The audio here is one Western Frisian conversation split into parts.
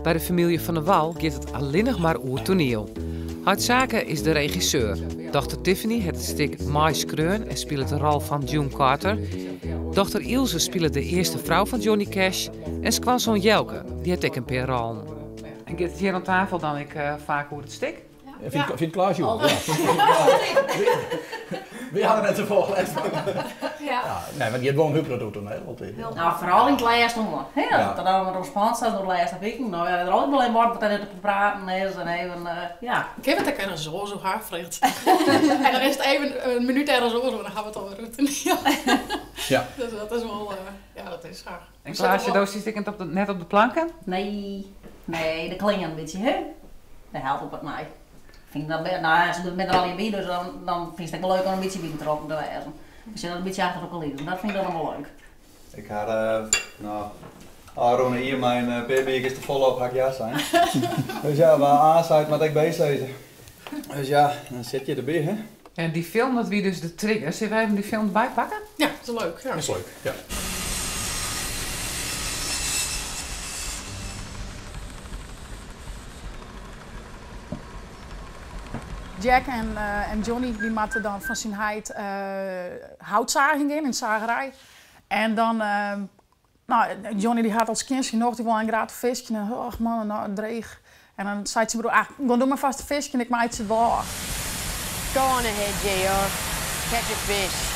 By de famylje Van der Wal giet it allinnich mar oer toaniel. Heit Sake is de regisseur. Dochter Tiffany hat it stik meiskreaun en spilet de rol fan June Carter. Dochter Ilse spilet de earste frou fan Johnny Cash. En skoansoan Jelke, dy hat ek in pear rollen. En giet it hjir oan tafel dan ek faak oer it stik? Fynt Klaas wol. Wy hawwe der net safolle lêst fan. Ja. Nee, want hjir wol in hiel protte oer toaniel altyd. No, foaral yn it lêste oan. Hè, as it dan wat spannend is, de lêste wiken, no ja, der altyd wol even wat wat te praten is en even, ja. Kinne we it ek ergens oars oer ha, freget se. En dan is it even in minút ergens oars oer, dan ha we it alwer oer toaniel. Ja. Dus dat is wol, ja, dat is sa. En Klaasje, do sitst ek net op de planken? Nee, nee, de klean in bytsje, hè. Dêr help ik wat mei. Fyn ik dan, no ja, se binne der allegear by, dus dan fynst it ek wol leuk om in bytsje by betrokken te wêzen. Ik sit dan in bytsje achter de coulissen, dat fyn ik dan wol leuk. Ik ha, no, ôfrûne jier mei in pear bierkes te folle op ha ik ja sein. Dus ja, wa A seit moat ek B sizze. Dus ja, dan sit je derby, hè. En dy film, dat wie dus de trigger. Sille we even dy film derby pakke? Ja, dat is leuk. Ja. Dat is leuk, ja. Jack en Johnny dy moatte dan fan syn heit houtsaagjen gean yn de sagerij. En dan, no, Johnny dy hat al skjin syn nocht, dy wol ein graach te fiskjen. En och man, no, dreech. En dan seit syn broer, ah, gean do mar fêst te fiskjen, ik meitsje it wol ôf. Go on ahead, JR. Catch a fish.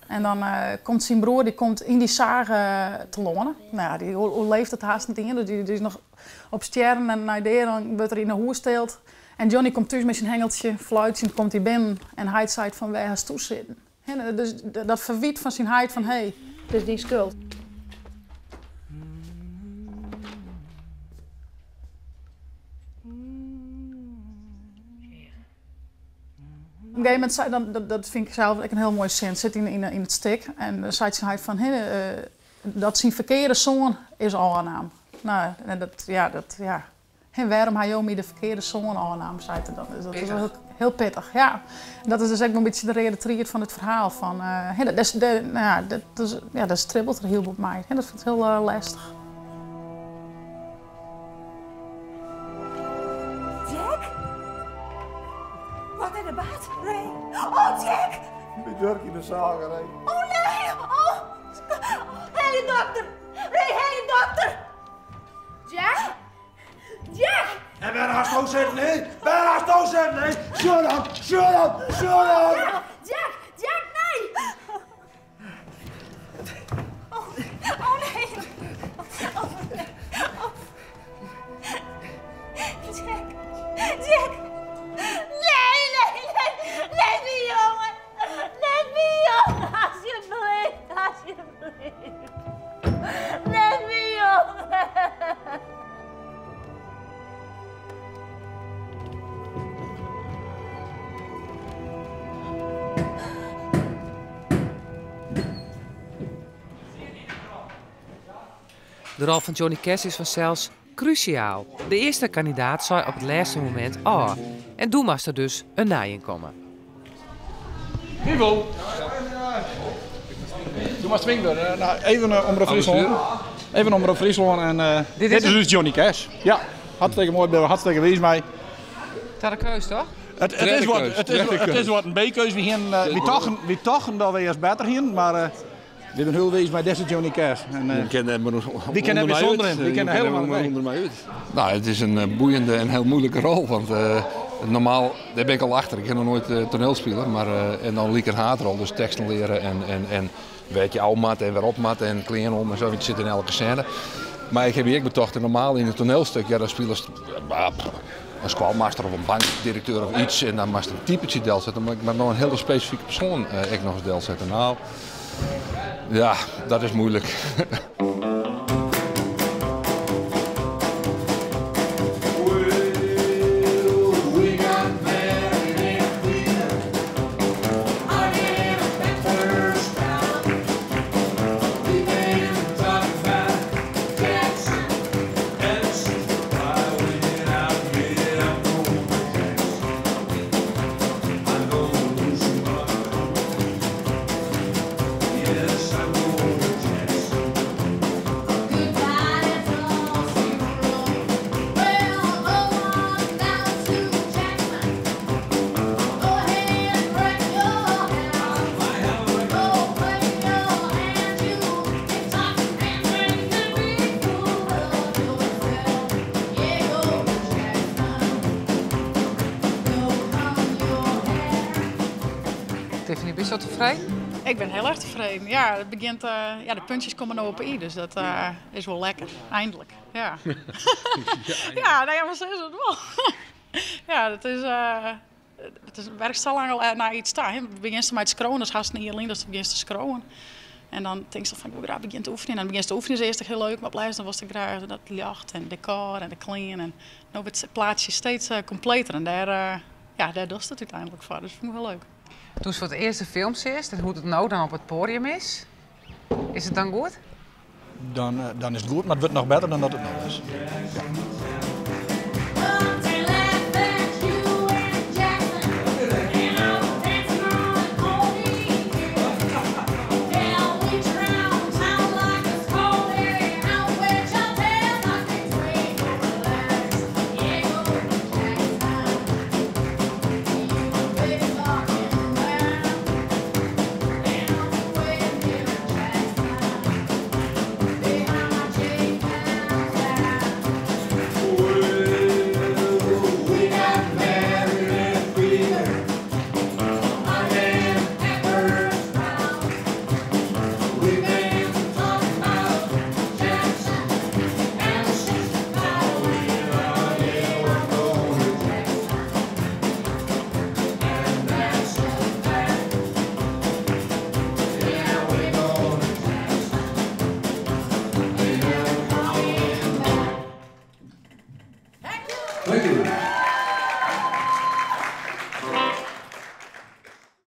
En dan komt syn broer, dy komt yn dy sage telâne. No ja, dy oerleeft it hast net ien, dus dy is noch op stjerren en nei dea, dan wurdt er yn 'e hûs tild. En Johnny komt thús mei syn hengeltsje, fluitsjend komt hy binnen en heit seit fan wêr hasto sitten? Dus dat ferwyt fan syn heit fan hé, it is dyn skuld. Op in gegeven momint sei, dan, dat fyn ik sels ek in hiel moaie sin, sit yn it stik en dan seit syn heit fan hé, dat syn ferkearde soan is ôfnaam. No, en dat, ja, dat, ja. Hè, wêrom ha jo my de ferkearde soan ôfnaam, seit er dan. Dus dat is wol hiel pittich, ja. En dat is dus ek wol in bytsje de reade tried fan it ferhaal. Fan, hè, dat is, de, no ja, dat is, ja, dêr stribbelt er hiel bot mei. Hè, dat fynt er hiel lêstich. Jack? Wat is der bard, Ray? Oh, Jack! By Durk yn de sagerij. Oh nee! Oh! Helje dokter! Ray, helje dokter! Jack? Jack! En wêr hasto sitten, hè? Wêr hasto sitten, hè? Shut up! Shut up! Shut up! Jack! Jack, nee! Oh, oh nee! Oh, nee. Oh. Jack! Jack! Nee, nee, nee! Net myn jonge! Net myn jonge! Asjebleaft, asjebleaft! Net myn jonge! De rol fan Johnny Cash is fansels krúsjaal. De earste kandidaat sei op it lêste momint ôf en doe moast der dus in nijen komme. Ivo. Doe moast twingt wurde. Nou, even Omrop Fryslân. Even Omrop Fryslân en dit is dus Johnny Cash. Ja, hartstikke moai, binne we hartstikke wiis mei. Twadde keus, toch? It is wat in B-keus. Wy hienen, wy tochten dat we earst better hienen, mar wy binne hiel wiis mei dizze Johnny Cash. En, Wy kinne net mear wy kinne net mear sûnder him. Wy kinne helemaal net ûnder my út. No, it is in boeiende en hiel muoilike rol, want normaal, dêr bin ik al achter, ik ha noch noait toaniel spile, mar en dan lyk in haadrol, dus teksten leare en wêr't je ôf moatte en wer op moatte en klean om en sa, want je sitte yn elke sêne. Mar ik ha my ek betocht, normaal yn in toanielstuk, ja, dan spilest in skoalmaster of in bankdirekteur of iets en dan moatst in typetsje delsette, mar ik moat no in hiele spesifike persoan ek noch ris delsette. No, ja, dat is muoilik. Tiffany, bist al tefreden? Ik bin hiel erch tefreden. Ja, it begjint, ja, de puntsjes komme no op 'e i, dus dat is wol lekker. Eindelijk. Ja. Ja, nee, mar sa is it wol. Ja, dat is, it is, werkst sa lang al nei iets ta. Begjinst mei it skriuwen, dat is hast in jier lyn datst begjinst te skriuwen. En dan tinkst al fan ik wol graach begjinne te oefenjen. En dan begjinst te oefenjen is earst ek hiel leuk, mar op lêst dan wolst ek graach dat ljocht en dekôr en de klean. En no wurdt it plaatsje steeds kompleter en dêr, ja, dêr dochst it úteinlik foar. Dus dat fyn ik wol leuk. Doe'tst foar it earst de film seachst en hoe't it no dan op it poadium is, is it dan goed? Dan, dan is it goed, mar it wurdt noch better dan dat it no is. Ja. Thank you.